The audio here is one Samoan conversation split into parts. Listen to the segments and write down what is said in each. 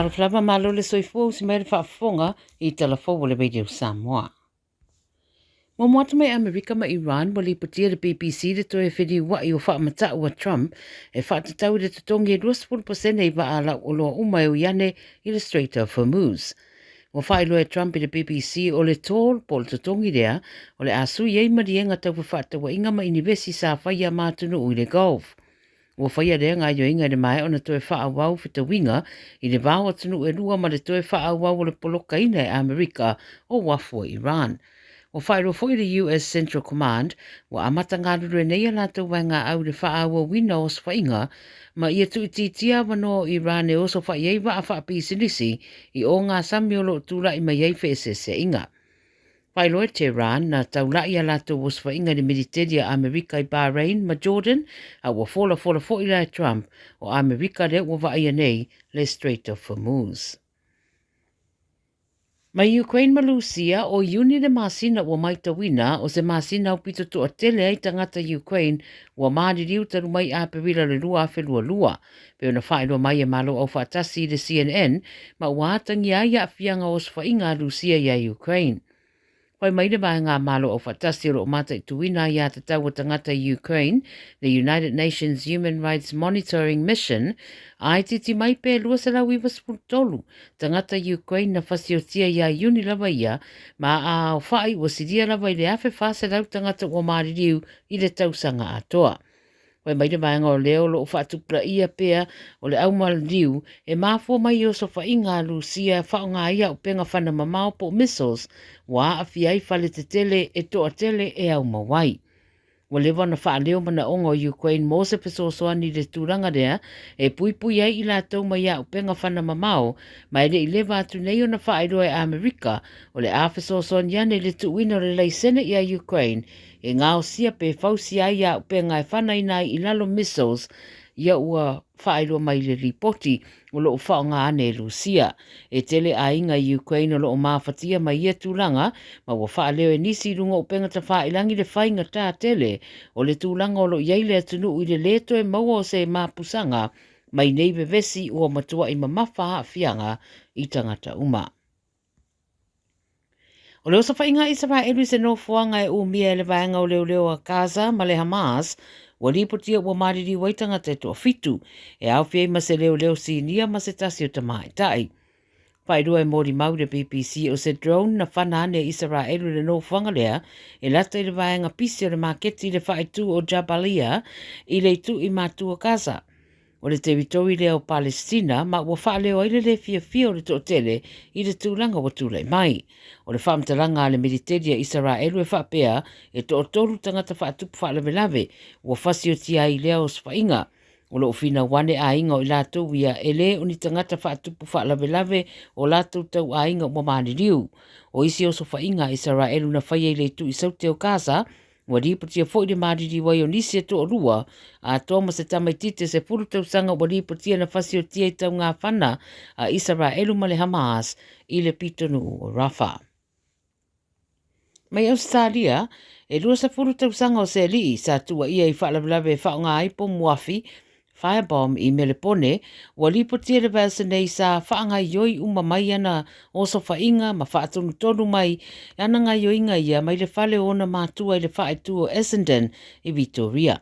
Talofa lava malo le soifua usi mai le faafofoga i tala fou o le Radio Samoa. Muamua atu mai Amerika ma Iran ua lipotia le BBC le toe feliua'i o faamata'u a Trump e faatatau i le totogi e 20% i vaa lau oloa uma e ui ane i le Strait of Hormuz. Ua faailoa e Trump i le BBC o le toll po o le totogi lea o le a sui ai maliega tau fefaatauaiga ma inivesi sa faia ma atunuu i le Gulf. Ua faia lea gaoioiga i le maea ona toe faaauau fetauiga i le va o atunuu e lua ma le toe faaauau o le polokaina e Amerika o uafu a Iran. Ua faailoa foi le US Central Command ua amata galulue nei a latou vaegaau i le faaauauina o osofaiga ma ia tuuitiitia avanoa o Iran e osofai ai vaa faapisinisi i ogasami o lo o tulai mai ai feeseeseaiga. Faailoa e Tehran na taula'i a latou osofaiga i le Militeli a Amerika i Bahrain ma Jordan, a ua folafola foi la e Trump o Amerika lea ua vaaia nei le Strait of Hormuz. Mai Ukraine ma Lusia, o Iuni le masina ua maitauina o se masina aupito toatele ai tagata Ukraine ua maliliu talu mai Aperila le 2022, pei ona faailoa mai e Malo Aufaatasi i le CNN, ma ua atagia ai aafiaga o osofaiga a Lusia iā Ukraine. Fai mai le Vaega Malo Aufaatasi o lo o mataituina aiatatau a tagata i Ukraine, le United Nations Human Rights Monitoring Mission, a itiiti mai pe 293 tagata Ukraine na fasiotia iā Iuni lava ia, ma a aofa'i ua silia lava i le 1,400 tagata ua maliliu i le tausaga atoa. Fai mai le vaega o lea o lo o faatupulaia pea o le au maliliu e mafua mai i osofaiga a Lusia e faaaoga ai auupega fana mamao po o missiles ua aafia ai fale tetele e toatele e aumau ai. Ua leva ona faaleo manaoga o Ukraine mo se fesoasoani i le tulaga lea e puipui ai i latou mai auupega fana mamao ma e le i leva atu nei ona faailoa e Amerika o le a fesoasoani ane i le tuuina o le laisene iā Ukraine e gaosia pe fausia ai auupega e fanaina ai i lalo missiles ia ua faailoa mai i le lipoti o lo o faaaoga ane e Lusia. E tele aiga i Ukraine o lo o mafatia mai ia tulaga ma ua faaleo e nisi i luga o upega tafailangi le faigata tele o le tulaga o lo o i ai le atunuu i le lē toe maua o se mapusaga mai nei vevesi ua matuai mamafa aafiaga i tagata uma. O le osofaiga a Isaraelu i se nofoaga e umia e le vaega o leoleo a Gaza ma le Hamas, ua lipotia ua maliliu ai tagata e toafitu, e aofia ai ma se leoleo sinia ma se tasi o tamaitai. Faailoa e molimau i le BBC o se drone na fana ane e Isaraelu i le nofoaga lea e lata i le vaega pisi o le maketi i le faaitu o Jabalia i le itu i matua Gaza. O le teritori lea o Palesitina ma ua faaleo ai le lē fiafia o le toatele i le tulaga ua tulai mai. O le faamatalaga a le militeli a Isaraelu e faapea e toatolu tagata faatupu faalavelave ua fasiotia ai i lea osofaiga. O lo o finau ane aiga o i latou ia e lē o ni tagata faatupu faalavelave o latou tauaiga ua maliliu. O isi osofaiga a Isaraelu na faia i le itu i saute o Gaza Ua lipotia foi le maliliu ai o nisi e toalua, atoa ma se tamaitiiti e 10 tausaga ua lipotia na fasiotia i taugafana a Isaraelu ma le Hamas i le pitonuu o Rafah. Mai Ausetalia, e 20 tausaga o se alii sa tuuaia i faalavelave e faaaoga ai pomuafi Firebomb i Melepone, ua lipotia le vaiaso nei sa faagaioi uma mai ana osofaiga ma faatonutonu mai ana gaioiga ia mai le fale o ona matua i le faaitu o Essendon i Vitoria.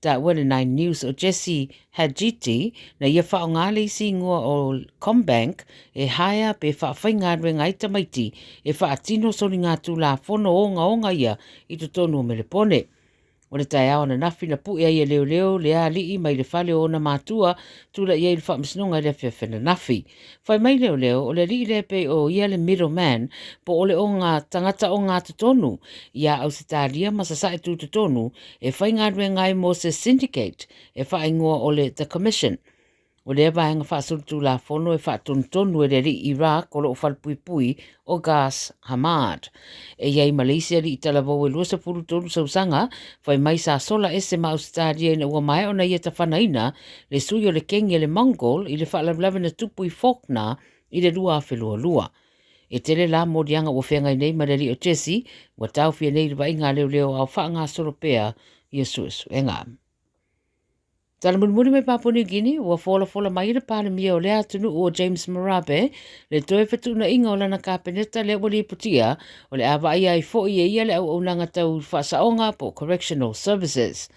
Taua le Nine News o Jesse Hadjiti na ia faaaoga le isi ingoa o CommBank e haea pe faafaigaluega ai tamaiti e faatino soligatulafono ogaoga ia i totonu o Melepone. O le taeao ananafi na pue ai e leoleo le alii mai le fale o ona matua, tulai ai i le faamasinoga i le afiafi ananafi. Fai mai leoleo, o le alii lea pei o ia le middle man, po o le oga tagata ogatotonu iā Ausetalia ma Sasae Tutotonu e faigaluega ai mo se syndicate e faaigoa o le The Commission. O lea vaega faasolitulafono e faatonutonu e le alii Iraq o lo o falepuipui o Ghas Hamad. E i ai ma le isi alii talavou e 23 sausaga, fai mai sa sola ese ma Ausetalia ina ua maea ona ia tafanaina le sui o le kengi a le Mongol i le faalavelave na tupu i Faulkner i le 2022. E tele la moliaga ua feagai nei ma le alii o Jesse, ua taofia nei i le vaaiga a leoleo a o faagasolo pea ia suesuega. Tala mulimuli mai Papua New Guinea, ua folafola mai le Palemia o lea atunuu o James Marape le toe fetuunaiga o lana Kapeneta lea ua lipotia o le a vaaia ai foi e ia le auaunaga tau faasaoga po o Correctional Services.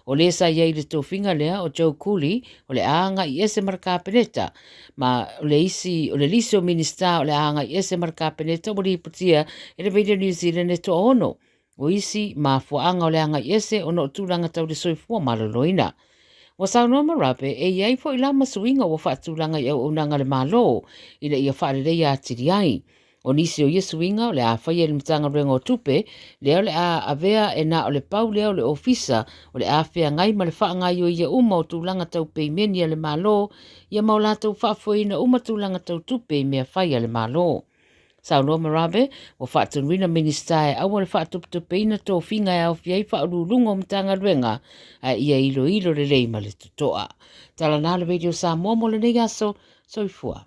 O le sa i ai i le tofiga lea o Joe Cooley o le a agai ese ma le Kapeneta ma o le isi o le lisi o Minista o le a agai ese ma le Kapeneta ua lipotia e le Radio New Zealand e toaono. O isi mafuaaga o le agai ese ona o tulaga tau le soifua maloloina. Ua saunoa Marape e i ai foi la ma suiga ua faatulaga i auaunaga a le Malo ina ia faaleleia atili ai. O nisi o ia suiga o le a faia i le Matagaluega o Tupe, lea o le a avea e na o le pau lea o le ofisa o le a feagai ma le faagaoioia uma o tulaga tau peimeni a le Malo ia ma o latou faafoeina uma tulaga tau tupe i mea fai a le Malo. Saunoa Marabe, ua faatonuina Minisita e aua le faatopetopeina tofiga e aofia ai faauluuluga o Matagaluega, ae ia iloilo lelei ma le totoa. Tala na le Radio Samoa mo lenei aso. Soifua.